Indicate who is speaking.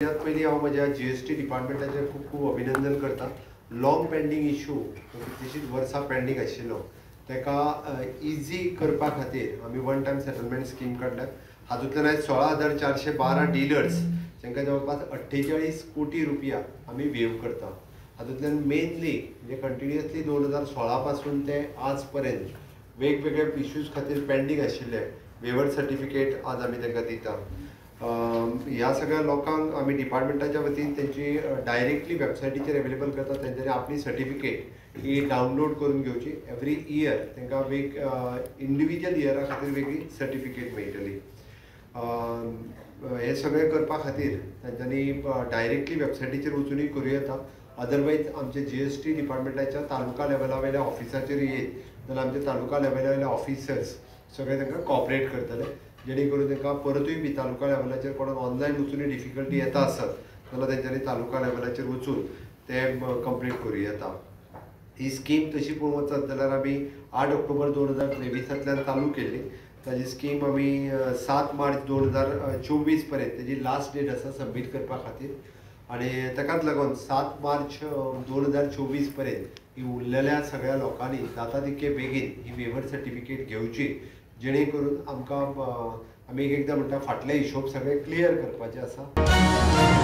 Speaker 1: सगळ्यात पयलीं हांव म्हज्या जीएसटी डिपार्टमेंटाचें खूब खूब अभिनंदन करता. लॉंग पेंडींग इशू कितलींशींच वर्सां पेंडींग आशिल्लो ताका इजी करपा खातीर आमी वन टायम सेटलमेंट स्कीम काडल्या. हातूंतल्यान आयज 16,412 डिलर्स जांकां जवळपास 48 कोटी रुपया आमी वेव करता. हातूंतल्यान मेनली म्हणजे कंटिन्युअसली 2016 पासून ते आज पर्यंत वेगवेगळे इश्यूज खातीर पेंडींग आशिल्ले वेवर सर्टिफिकेट आज आमी तांकां दिता. ह्या सगळ्या लोकांक आमी डिपार्टमेंटाच्या वतीन तेंची डायरेक्टली वेबसायटीचेर एवेलेबल करता. तेंच्यांनी आपली सर्टिफिकेट ही डावनलोड करून घेवची. एवरी इयर तांकां इंडिविज्युअल इयरा खातीर वेगळी सर्टिफिकेट मेळटली. हें सगळें करपा खातीर तेंच्यांनी डायरेक्टली वेबसायटीचेर वचुनूय करूं येता. अदरवायज आमच्या जीएसटी डिपार्टमेंटाच्या तालुका लेवला वयल्या ऑफिसाचेर येयत जाल्यार आमच्या तालुका लेवला वयले ऑफिसर्स सगळे तांकां कॉपरेट करतले, जेणे करून तांकां परतूय बी तालुका लेवलाचेर कोणाक ऑनलायन वचूनय डिफिकल्टी येता आसत जाल्यार तेंच्यांनी तालुका लेवलाचेर वचून ते कंप्लीट करूं येता. ही स्कीम तशी पळोवंक वचत जाल्यार आमी 8 ऑक्टोबर 2023 चालू केल्ली. ताजी स्कीम आमी 7 मार्च 2024 पर्यंत तेजी लास्ट डेट आसा सबमीट करपा खातीर, आनी ताकाच लागून 7 मार्च 2024 पर्यंत ही उरलेल्या सगळ्या लोकांनी जाता तितके बेगीन ही वेवर सर्टिफिकेट घेवची, जेणे करून आमकां आमी एक एकदां म्हणटा फाटले हिशोब सगळे क्लियर करपाचे आसा.